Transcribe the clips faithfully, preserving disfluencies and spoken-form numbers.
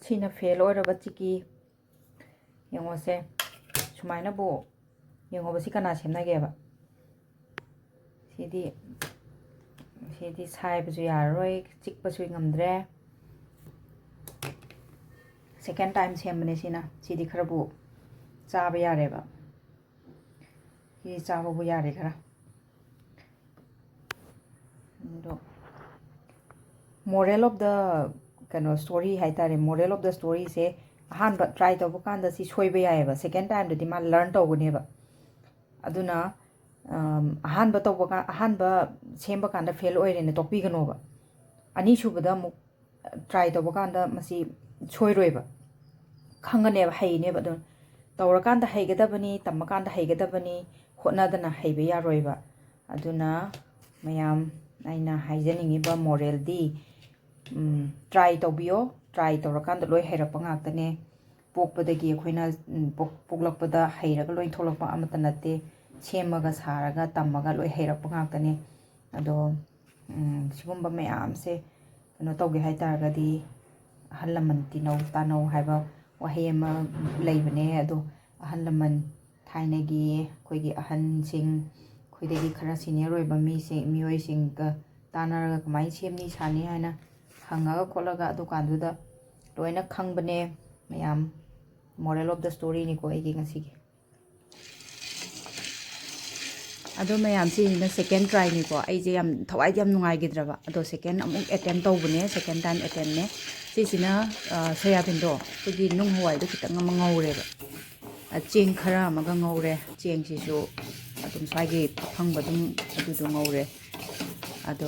ꯁꯤꯅ ꯐꯦꯜ ꯑꯣꯏꯔꯕ ꯆꯤꯀꯤ꯫ ꯌꯦꯡꯉꯣꯁꯦ, ꯁꯨꯃꯥꯏꯅꯕꯨ ꯌꯦꯡꯉꯣꯕ, ꯁꯤ ꯀꯅꯥ ꯁꯦꯝꯅꯒꯦꯕ? ꯁꯤꯗꯤ, ꯁꯤꯗꯤ ꯁꯥꯏꯕꯁꯨ ꯌꯥꯔꯔꯣꯏ, ꯆꯤꯛꯄꯁꯨ ꯉꯝꯗ꯭ꯔꯦ꯫ Second time ꯁꯦꯝꯕꯅꯦ ꯁꯤꯅ꯫ ꯁꯤꯗꯤ ꯈꯔꯕꯨ ꯆꯥꯕ ꯌꯥꯔꯦꯕ꯫ ꯁꯤ ꯆꯥꯕꯕꯨ ꯌꯥꯔꯦ ꯈꯔ꯫ ꯑꯗꯣ moral of the, ꯀꯩꯅꯣ, story ꯍꯥꯏꯇꯥꯔꯦ, moral of the storyꯁꯦ, ꯑꯍꯥꯟꯕ try ꯇꯧꯕ ꯀꯥꯟꯗ ꯁꯤ ꯁꯣꯏꯕ ꯌꯥꯏꯑꯕ, second timeꯗꯗꯤ ꯃꯥ learn ꯇꯧꯒꯅꯦꯕ꯫ ꯑꯗꯨꯅ, ꯑꯝ, ꯑꯍꯥꯟꯕ ꯇꯧꯕ ꯀꯥ-, ꯑꯍꯥꯟꯕ ꯁꯦꯝꯕ ꯀꯥꯟꯗ ꯐꯦꯜ ꯑꯣꯏꯔꯦꯅ ꯇꯣꯛꯄꯤꯒꯅꯣꯕ꯫ ꯑꯅꯤꯁꯨꯕꯗ ꯑꯃꯨꯛ try ꯇꯧꯕ ꯀꯥꯟꯗ ꯃꯁꯤ ꯁꯣꯏꯔꯣꯏꯕ, ꯈꯪꯒꯅꯦꯕ, ꯍꯩꯅꯦꯕ꯫ ꯑꯗꯨ ꯇꯧꯔꯀꯥꯟꯗ ꯍꯩꯒꯗꯕꯅꯤ, ꯇꯝꯃꯀꯥꯟꯗ ꯍꯩꯒꯗꯕꯅꯤ, ꯍꯣꯠꯅꯗꯅ ꯍꯩꯕ ꯌꯥꯔꯣꯏꯕ꯫ ꯑꯗꯨꯅ ꯃꯌꯥꯝ, ꯑꯩꯅ ꯍꯥꯏꯖꯅꯤꯡꯉꯤꯕ moralꯗꯤ, ꯎꯝ, try ꯇꯧꯕꯤꯌꯣ꯫ Try ꯇꯧꯔꯀꯥꯟꯗ ꯂꯣꯏ ꯍꯩꯔꯛꯄ ꯉꯥꯛꯇꯅꯦ꯫ ꯄꯣꯛꯄꯗꯒꯤ ꯑꯩꯈꯣꯏꯅ, ꯎꯝ, ꯄꯣꯛ-, ꯄꯣꯛꯂꯛꯄꯗ ꯍꯩꯔꯒ ꯂꯣꯏ ꯊꯣꯛꯂꯛꯄ ꯑꯃꯠꯇ ꯅꯠꯇꯦ꯫ ꯁꯦꯝꯃꯒ ꯁꯥꯔꯒ ꯇꯝꯃꯒ ꯂꯣꯏ ꯍꯩꯔꯛꯄ ꯉꯥꯛꯇꯅꯦ꯫ ꯑꯗꯣ, ꯎꯝ, ꯁꯤꯒꯨꯝꯕ ꯃꯌꯥꯝꯁꯦ ꯀꯩꯅꯣ ꯇꯧꯒꯦ ꯍꯥꯏ ꯇꯥꯔꯒꯗꯤ, ꯑꯍꯜ ꯂꯃꯟ ꯇꯤꯟꯅꯧ ꯇꯥꯅꯧ ꯍꯥꯏꯕ ꯋꯥꯍꯩ ꯑꯃ ꯂꯩꯕꯅꯦ꯫ ꯑꯗꯣ ꯑꯍꯜ ꯂꯃꯟ, ꯊꯥꯏꯅꯒꯤ ꯑꯩꯈꯣꯏꯒꯤ ꯑꯍꯟꯁꯤꯡ, ꯑꯩꯈꯣꯏꯗꯒꯤ ꯈꯔ senior ꯑꯣꯏꯕ ꯃꯤꯁꯤꯡ, ꯃꯤꯑꯣꯏꯁꯤꯡꯒ ꯇꯥꯟꯅꯔꯒ ꯀꯃꯥꯏꯅ ꯁꯦꯝꯅꯤ ꯁꯥꯅꯤ ꯍꯥꯏꯅ ꯍꯪꯉꯒ ꯈꯣꯠꯂꯒ ꯑꯗꯨꯀꯥꯟꯗꯨꯗ ꯂꯣꯏꯅ ꯈꯪꯕꯅꯦ ꯃꯌꯥꯝ꯫ Moral of the storyꯅꯤꯀꯣ ꯑꯩꯒꯤ ꯉꯁꯤꯒꯤ꯫ ꯑꯗꯣ ꯃꯌꯥꯝ, ꯁꯤꯁꯤꯅ second tryꯅꯤꯀꯣ꯫ ꯑꯩꯁꯦ ꯌꯥꯝ, ꯊꯋꯥꯏꯗꯤ ꯌꯥꯝ ꯅꯨꯡꯉꯥꯏꯈꯤꯗ꯭ꯔꯕ, ꯑꯗꯣ second ꯑꯃꯨꯛ attempt ꯇꯧꯕꯅꯦ, second time attemptꯅꯦ꯫ ꯁꯤꯁꯤꯅ, ꯑ, ꯁꯣꯌꯥꯕꯤꯟꯗꯣ, ꯑꯩꯈꯣꯏꯒꯤ ꯅꯨꯡ ꯍꯋꯥꯏꯗꯣ ꯈꯤꯇꯪ ꯑꯃ ꯉꯧꯔꯦꯕ꯫ ꯑ, ꯆꯦꯡ ꯈꯔ ꯑꯃꯒ ꯉꯧꯔꯦ꯫ ꯆꯦꯡꯁꯤꯁꯨ ꯑꯗꯨꯝ ꯁ꯭ꯋꯥꯏꯒꯤ ꯑꯐꯪꯕ ꯑꯗꯨꯝ ꯑꯗꯨꯗꯣ ꯉꯧꯔꯦ꯫ ꯑꯗꯣ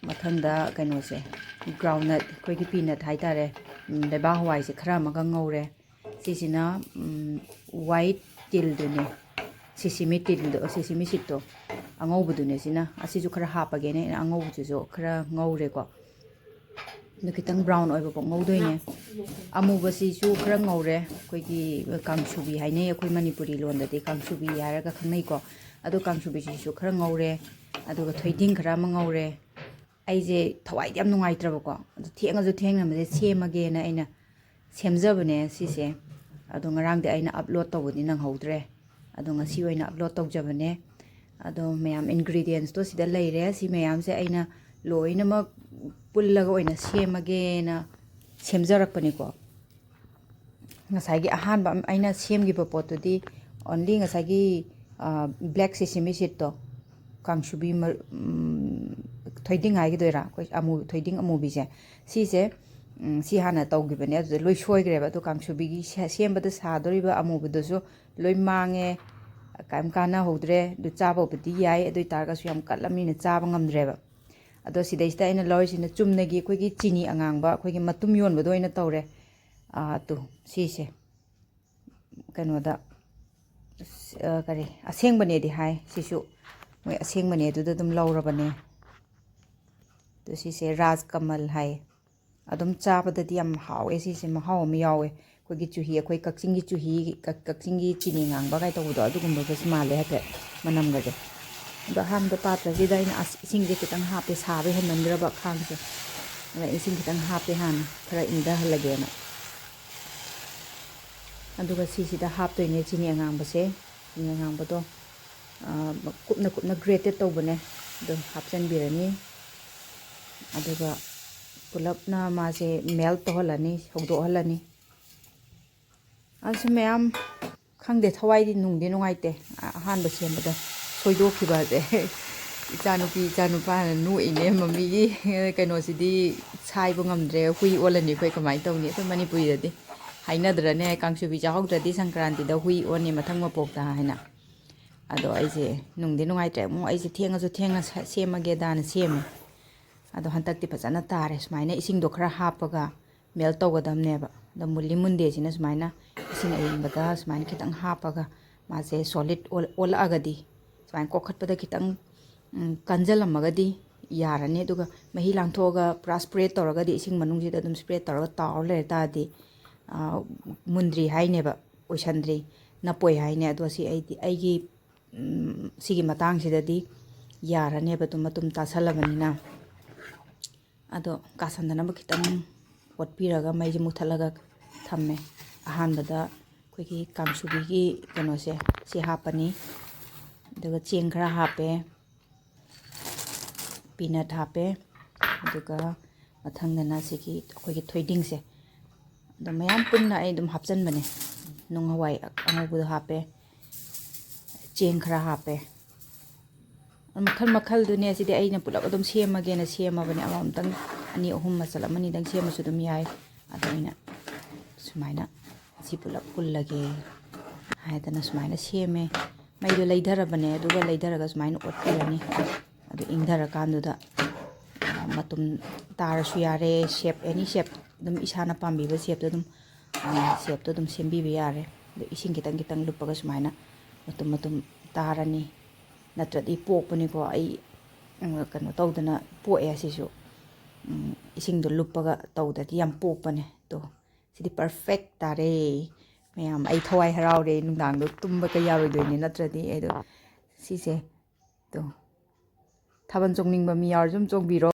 ꯃꯊꯪꯗ ꯀꯩꯅꯣꯁꯦ, groundnut, ꯑꯩꯈꯣꯏꯒꯤ peanut ꯍꯥꯏꯇꯥꯔꯦ, ꯎꯝ, ꯂꯩꯕꯥꯛ ꯍꯋꯥꯏꯁꯦ ꯈꯔ ꯑꯃꯒ ꯉꯧꯔꯦ꯫ ꯁꯤꯁꯤꯅ, ꯎꯝ, white tillꯗꯨꯅꯦ, sesame tillꯗꯣ, sesame seedꯇꯣ, ꯑꯉꯧꯕꯗꯨꯅꯦ ꯁꯤꯅ꯫ ꯑꯁꯤꯁꯨ ꯈꯔ ꯍꯥꯞꯄꯒꯦꯅꯦ ꯑꯩꯅ, ꯑꯉꯧꯕꯁꯤꯁꯨ ꯈꯔ ꯉꯧꯔꯦꯀꯣ꯫ ꯑꯗꯨ ꯈꯤꯇꯪ brown ꯑꯣꯏꯕ ꯐꯥꯎ ꯉꯧꯗꯣꯏꯅꯦ꯫ ꯑꯃꯨꯕꯁꯤꯁꯨ ꯈꯔ ꯉꯧꯔꯦ, ꯑꯩꯈꯣꯏꯒꯤ ꯀꯥꯡꯁꯨꯕꯤ ꯍꯥꯏꯅꯩ ꯑꯩꯈꯣꯏ ꯃꯅꯤꯄꯨꯔꯤ ꯂꯣꯟꯗꯗꯤ, ꯀꯥꯡꯁꯨꯕꯤ ꯍꯥꯏꯔꯒ ꯈꯪꯅꯩꯀꯣ꯫ ꯑꯗꯣ ꯀꯥꯡꯁꯨꯕꯤꯁꯤꯁꯨ ꯈꯔ ꯉꯧꯔꯦ, ꯑꯗꯨꯒ ꯊꯣꯏꯗꯤꯡ ꯈꯔ ꯑꯃ ꯉꯧꯔꯦ꯫ ꯑꯩꯁꯦ ꯊꯋꯥꯏꯗꯤ ꯌꯥꯝ ꯅꯨꯡꯉꯥꯏꯇ꯭ꯔꯕꯀꯣ, ꯑꯗꯣ ꯊꯦꯡꯉꯁꯨ ꯊꯦꯡꯅ ꯃꯁꯦ ꯁꯦꯝꯃꯒꯦꯅ ꯑꯩꯅ ꯁꯦꯝꯖꯕꯅꯦ ꯁꯤꯁꯦ꯫ ꯑꯗꯣ ꯉꯔꯥꯡꯗꯤ ꯑꯩꯅ ꯑꯞꯂꯣꯗ ꯇꯧꯕꯗꯤ ꯅꯪꯍꯧꯗ꯭ꯔꯦ, ꯑꯗꯣ ꯉꯁꯤ ꯑꯣꯏꯅ ꯑꯞꯂꯣꯗ ꯇꯧꯖꯕꯅꯦ꯫ ꯑꯗꯣ ꯃꯌꯥꯝ, ꯏꯟꯒ꯭ꯔꯤꯗꯤꯌꯦꯟꯁꯇꯣ ꯁꯤꯗ ꯂꯩꯔꯦ꯫ ꯁꯤ ꯃꯌꯥꯝꯁꯦ ꯑꯩꯅ ꯂꯣꯏꯅꯃꯛ ꯄꯨꯜꯂꯒ ꯑꯣꯏꯅ ꯁꯦꯝꯃꯒꯦꯅ ꯁꯦꯝꯖꯔꯛꯄꯅꯤꯀꯣ꯫ ꯉꯁꯥꯏꯒꯤ ꯑꯍꯥꯟꯕ ꯑꯩꯅ ꯁꯦꯝꯈꯤꯕ ꯄꯣꯠꯇꯨꯗꯤ only ꯉꯁꯥꯏꯒꯤ black sesame seedꯇꯣ, ꯀꯥꯡꯁꯨꯕꯤ ꯃꯔ-, ꯎꯝ, ꯊꯣꯏꯗꯤꯡ ꯍꯥꯏꯒꯗꯣꯏꯔꯥ, ꯑꯩꯈꯣꯏ ꯑꯃꯨ-, ꯊꯣꯏꯗꯤꯡ ꯑꯃꯨꯕꯤꯁꯦ, ꯁꯤꯁꯦ, ꯎꯝ, ꯁꯤ ꯍꯥꯟꯅ ꯇꯧꯈꯤꯕꯅꯦ꯫ ꯑꯗꯨꯗ ꯂꯣꯏ ꯁꯣꯏꯈ꯭ꯔꯦꯕ꯫ ꯑꯗꯣ ꯀꯥꯡꯁꯨꯕꯤꯒꯤ ꯁꯦ-, ꯁꯦꯝꯕꯗ ꯁꯥꯗꯣꯔꯤꯕ ꯑꯃꯨꯕꯗꯨꯁꯨ ꯂꯣꯏ ꯃꯥꯡꯉꯦ, ꯀꯔꯤꯝ ꯀꯥꯟꯅꯍꯧꯗ꯭ꯔꯦ꯫ ꯑꯗꯨ ꯆꯥꯕꯕꯨꯗꯤ ꯌꯥꯏ, ꯑꯗꯨ ꯑꯣꯏ ꯇꯥꯔꯒꯁꯨ ꯌꯥꯝ ꯀꯜꯂꯕꯅꯤꯅ ꯆꯥꯕ ꯉꯝꯗ꯭ꯔꯦꯕ꯫ ꯑꯗꯣ ꯁꯤꯗꯩꯁꯤꯗ ꯑꯩꯅ ꯂꯧꯔꯤꯁꯤꯅ ꯆꯨꯝꯅꯒꯤ ꯑꯩꯈꯣꯏꯒꯤ ꯆꯤꯅꯤ ꯑꯉꯥꯡꯕ, ꯑꯩꯈꯣꯏꯒꯤ ꯃꯇꯨꯝ ꯌꯣꯟꯕꯗꯣ ꯑꯣꯏꯅ ꯇꯧꯔꯦ꯫ ꯑꯥ, ꯇꯨ, ꯁꯤꯁꯦ꯫ ꯀꯩꯅꯣꯗ, ꯑꯁ, ꯑ, ꯀꯔꯤ, ꯑꯁꯦꯡꯕꯅꯦꯗꯤ ꯍꯥꯏ꯫ ꯁꯤꯁꯨ ꯃꯣꯏ ꯑꯁꯦꯡꯕꯅꯦ ꯑꯗꯨꯗ ꯑꯗꯨꯝ ꯂꯧꯔꯕꯅꯦ꯫ ꯑꯗꯨ ꯁꯤꯁꯦ ꯔꯥꯖ ꯀꯃꯜ ꯍꯥꯏ꯫ ꯑꯗꯨꯝ ꯆꯥꯕꯗꯗꯤ ꯌꯥꯝ ꯍꯥꯎꯋꯦ꯫ ꯁꯤꯁꯦ ꯃꯍꯥꯎ ꯑꯃ ꯌꯥꯎꯋꯦ꯫ ꯑꯩꯈꯣꯏꯒꯤ ꯆꯨꯍꯤ, ꯑꯩꯈꯣꯏ ꯀꯛꯆꯤꯡꯒꯤ ꯆꯨꯍꯤ, ꯀꯛ-, ꯀꯛꯆꯤꯡꯒꯤ ꯆꯤꯅꯤ ꯉꯥꯡꯕ ꯀꯥꯏ ꯇꯧꯕꯗꯣ, ꯑꯗꯨꯒꯨꯝꯕꯒꯁꯨ ꯃꯥꯜꯂꯦ ꯍꯥꯏꯐꯦꯠ, ꯃꯅꯝꯒꯁꯦ꯫ ꯑꯗꯣ ꯑꯍꯥꯟꯕꯗ ꯄꯥꯇ꯭ꯔꯁꯤꯗ ꯑꯩꯅ ꯑꯁ, ꯏꯁꯤꯡꯁꯦ ꯈꯤꯇꯪ ꯍꯥꯞꯄꯦ, ꯁꯥꯕ ꯍꯦꯟꯃꯟꯈ꯭ꯔꯕ ꯈꯥꯡꯁꯦ꯫ ꯑꯗ ꯏꯁꯤꯡ ꯈꯤꯇꯪ ꯍꯥꯞꯄꯦ ꯍꯥꯟꯅ, ꯈꯔ ꯏꯪꯊꯍꯜꯂꯒꯦꯅ꯫ ꯑꯗꯨꯒ ꯁꯤꯁꯤꯗ ꯍꯥꯞꯇꯣꯏꯅꯦ ꯆꯤꯅꯤ ꯑꯉꯥꯡꯕꯁꯦ꯫ ꯆꯤꯅꯤ ꯑꯉꯥꯡꯕꯗꯣ, ꯑ, ꯀꯨꯞꯅ ꯀꯨꯞꯅ grated ꯇꯧꯕꯅꯦ꯫ ꯑꯗꯨ ꯍꯥꯞꯆꯤꯟꯕꯤꯔꯅꯤ꯫ ꯑꯗꯨꯒ ꯄꯨꯂꯞꯅ ꯃꯥꯁꯦ melt ꯇꯧꯍꯜꯂꯅꯤ, ꯁꯧꯗꯣꯛꯍꯜꯂꯅꯤ꯫ ꯑꯁ ꯃꯌꯥꯝ, ꯈꯪꯗꯦ, ꯊꯋꯥꯏꯗꯤ ꯅꯨꯡꯗꯤ ꯅꯨꯡꯉꯥꯏꯇꯦ꯫ ꯑ-, ꯑꯍꯥꯟꯕ ꯁꯦꯝꯕꯗ ꯁꯣꯏꯗꯣꯛꯈꯤꯕꯁꯦ꯫ ꯏꯆꯥꯅꯨꯄꯤ, ꯏꯆꯥꯅꯨꯄꯥꯅ ꯅꯣꯛꯏꯅꯦ, "ꯃꯝꯃꯤꯒꯤ ꯀꯩꯅꯣꯁꯤꯗꯤ ꯁꯥꯏꯕ ꯉꯝꯗ꯭ꯔꯦ, ꯍꯨꯏ ꯑꯣꯜꯂꯅꯤ ꯑꯩꯈꯣꯏ, ꯀꯃꯥꯏꯅ ꯇꯧꯅꯤ?" ꯑꯩꯈꯣꯏ ꯃꯅꯤꯄꯨꯔꯤꯗꯗꯤ ꯍꯥꯏꯅꯗ꯭ꯔꯅꯦ, "ꯀꯥꯡꯁꯨꯕꯤ ꯆꯥꯍꯧꯗ꯭ꯔꯗꯤ ꯁꯪꯀ꯭ꯔꯥꯟꯇꯤꯗ ꯍꯨꯏ ꯑꯣꯟꯅꯤ ꯃꯊꯪ ꯃꯄꯣꯛꯇ" ꯍꯥꯏꯅ꯫ ꯑꯗꯣ ꯑꯩꯁꯦ ꯅꯨꯡꯗꯤ ꯅꯨꯡꯉꯥꯏꯇ꯭ꯔꯦ꯫ ꯑꯃꯨꯛ ꯑꯩꯁꯦ ꯊꯦꯡꯉꯁꯨ ꯊꯦꯡꯅ ꯁꯦ-, ꯁꯦꯝꯃꯒꯦꯗꯥꯅ ꯁꯦꯝꯃꯦ꯫ ꯑꯗꯣ ꯍꯟꯗꯛꯇꯤ ꯐꯖꯅ ꯇꯥꯔꯦ꯫ ꯁꯨꯃꯥꯏꯅ ꯏꯁꯤꯡꯗꯣ ꯈꯔ ꯍꯥꯞꯄꯒ melt ꯇꯧꯒꯗꯕꯅꯦꯕ꯫ ꯑꯗꯣ ꯃꯨꯜꯂꯤ ꯃꯨꯟꯗꯦꯁꯤꯅ ꯁꯨꯃꯥꯏꯅ ꯏꯁꯤꯡ ꯑꯌꯤꯡꯕꯗ ꯁꯨꯃꯥꯏꯅ ꯈꯤꯇꯪ ꯍꯥꯞꯄꯒ ꯃꯥꯁꯦ solid ꯑꯣꯜ-, ꯑꯣꯜꯂꯛꯑꯒꯗꯤ, ꯁꯨꯃꯥꯏꯅ ꯀꯣꯛꯈꯠꯄꯗ ꯈꯤꯇꯪ, ꯎꯝ, ꯀꯟꯖꯜꯂꯝꯃꯒꯗꯤ ꯌꯥꯔꯅꯤ꯫ ꯑꯗꯨꯒ ꯃꯍꯤ ꯂꯥꯡꯊꯣꯛꯑꯒ ꯄꯨꯔꯥ spread ꯇꯧꯔꯒꯗꯤ, ꯏꯁꯤꯡ ꯃꯅꯨꯡꯁꯤꯗ ꯑꯗꯨꯝ spread ꯇꯧꯔꯒ ꯇꯥꯎꯔ ꯂꯩꯔ ꯇꯥꯔꯗꯤ, ꯑ, ꯃꯨꯟꯗ꯭ꯔꯤ ꯍꯥꯏꯅꯦꯕ, ꯑꯣꯏꯁꯟꯗ꯭ꯔꯤ, ꯅꯞꯄꯣꯏ ꯍꯥꯏꯅꯦ꯫ ꯑꯗꯣ ꯁꯤ ꯑꯩꯗꯤ, ꯑꯩꯒꯤ ꯎꯝ, ꯁꯤꯒꯤ ꯃꯇꯥꯡꯁꯤꯗꯗꯤ ꯌꯥꯔꯅꯦꯕ, ꯑꯗꯨꯝ ꯃꯇꯨꯝ ꯇꯥꯁꯜꯂꯕꯅꯤꯅ꯫ ꯑꯗꯣ ꯀꯥꯁꯟꯗꯅꯕ ꯈꯤꯇꯪ ꯑꯣꯠꯄꯤꯔꯒ ꯃꯩꯁꯦ ꯃꯨꯊꯠꯂꯒ ꯊꯝꯃꯦ꯫ ꯑꯍꯥꯟꯕꯗ ꯑꯩꯈꯣꯏꯒꯤ ꯀꯥꯡꯁꯨꯕꯤꯒꯤ ꯀꯩꯅꯣꯁꯦ, ꯁꯤ ꯍꯥꯞꯄꯅꯤ꯫ ꯑꯗꯨꯒ ꯆꯦꯡ ꯈꯔ ꯍꯥꯞꯄꯦ, ꯄꯤꯅꯠ ꯍꯥꯞꯄꯦ꯫ ꯑꯗꯨꯒ ꯃꯊꯪꯗꯅ ꯁꯤꯒꯤ ꯑꯩꯈꯣꯏꯒꯤ ꯊꯣꯏꯗꯤꯡꯁꯦ, ꯑꯗꯣ ꯃꯌꯥꯝ ꯄꯨꯟꯅ ꯑꯩ ꯑꯗꯨꯝ ꯍꯥꯞꯆꯤꯟꯕꯅꯦ꯫ ꯅꯨꯡ ꯍꯋꯥꯏ ꯑꯉꯧꯕꯗꯣ ꯍꯥꯞꯄꯦ, ꯆꯦꯡ ꯈꯔ ꯍꯥꯞꯄꯦ꯫ ꯃꯈꯜ ꯃꯈꯜꯗꯨꯅꯦ, ꯁꯤꯗꯤ ꯑꯩꯅ ꯄꯨꯂꯞ ꯑꯗꯨꯝ ꯁꯦꯝꯃꯒꯦꯅ ꯁꯦꯝꯃꯕꯅꯦ꯫ ꯑꯃꯃꯝꯇꯪ, ꯑꯅꯤ ꯑꯍꯨꯝ ꯃꯆꯜ ꯑꯃꯅꯤꯗꯪ ꯁꯦꯝꯃꯁꯨ ꯑꯗꯨꯝ ꯌꯥꯏ꯫ ꯑꯗꯣ ꯑꯩꯅ ꯁꯨꯃꯥꯏꯅ ꯁꯤ ꯄꯨꯂꯞ ꯄꯨꯜꯂꯒꯦ ꯍꯥꯏꯗꯅ ꯁꯨꯃꯥꯏꯅ ꯁꯦꯝꯃꯦ꯫ ꯃꯩꯗꯣ ꯂꯩꯊꯔꯕꯅꯦ, ꯑꯗꯨꯒ ꯂꯩꯊꯔꯒ ꯁꯨꯃꯥꯏꯅ ꯑꯣꯠꯄꯤꯔꯅꯤ꯫ ꯑꯗꯨ ꯏꯪꯊꯔꯀꯥꯟꯗꯨꯗ, ꯑ, ꯃꯇꯨꯝ ꯇꯥꯔꯁꯨ ꯌꯥꯔꯦ, ꯁꯦꯞ, ꯑꯦꯅꯤ ꯁꯦꯞ, ꯑꯗꯨꯝ ꯏꯁꯥꯅ ꯄꯥꯝꯕꯤꯕ ꯁꯦꯞꯇꯣ ꯑꯗꯨꯝ, ꯑ, ꯁꯦꯞꯇꯣ ꯑꯗꯨꯝ ꯁꯦꯝꯕꯤꯕ ꯌꯥꯔꯦ꯫ ꯑꯗꯣ ꯏꯁꯤꯡ ꯈꯤꯇꯪ ꯈꯤꯇꯪ ꯂꯨꯞꯄꯒ ꯁꯨꯃꯥꯏꯅ ꯃꯇꯨꯝ ꯃꯇꯨꯝ ꯇꯥꯔꯅꯤ꯫ ꯅꯠꯇ꯭ꯔꯗꯤ ꯄꯣꯛꯄꯅꯤꯀꯣ꯫ ꯑꯩ, ꯎꯝ, ꯀꯩꯅꯣ ꯇꯧꯗꯅ ꯄꯣꯛꯑꯦ ꯁꯤꯁꯨ꯫ ꯎꯝ, ꯏꯁꯤꯡꯗꯣ ꯂꯨꯞꯄꯒ ꯇꯧꯗ꯭ꯔꯗꯤ ꯌꯥꯝ ꯄꯣꯛꯄꯅꯦ꯫ ꯇꯣ, ꯁꯤꯗꯤ ꯄꯔꯐꯦꯛ ꯇꯥꯔꯦ꯫ ꯃꯌꯥꯝ, ꯑꯩ ꯊꯋꯥꯏ ꯍꯔꯥꯎꯔꯦ꯫ ꯅꯨꯡꯗꯥꯡꯗꯣ ꯇꯨꯝꯕꯒ ꯌꯥꯔꯣꯏꯗꯣꯏꯅꯦ ꯅꯠꯇ꯭ꯔꯗꯤ꯫ ꯑꯩꯗꯣ ꯁꯤꯁꯦ, ꯇꯣ, ꯊꯥꯕꯜ ꯆꯣꯡꯅꯤꯡꯕ ꯃꯤ ꯌꯥꯎꯔꯁꯨ ꯑꯗꯨꯝ ꯆꯣꯡꯕꯤꯔꯣ꯫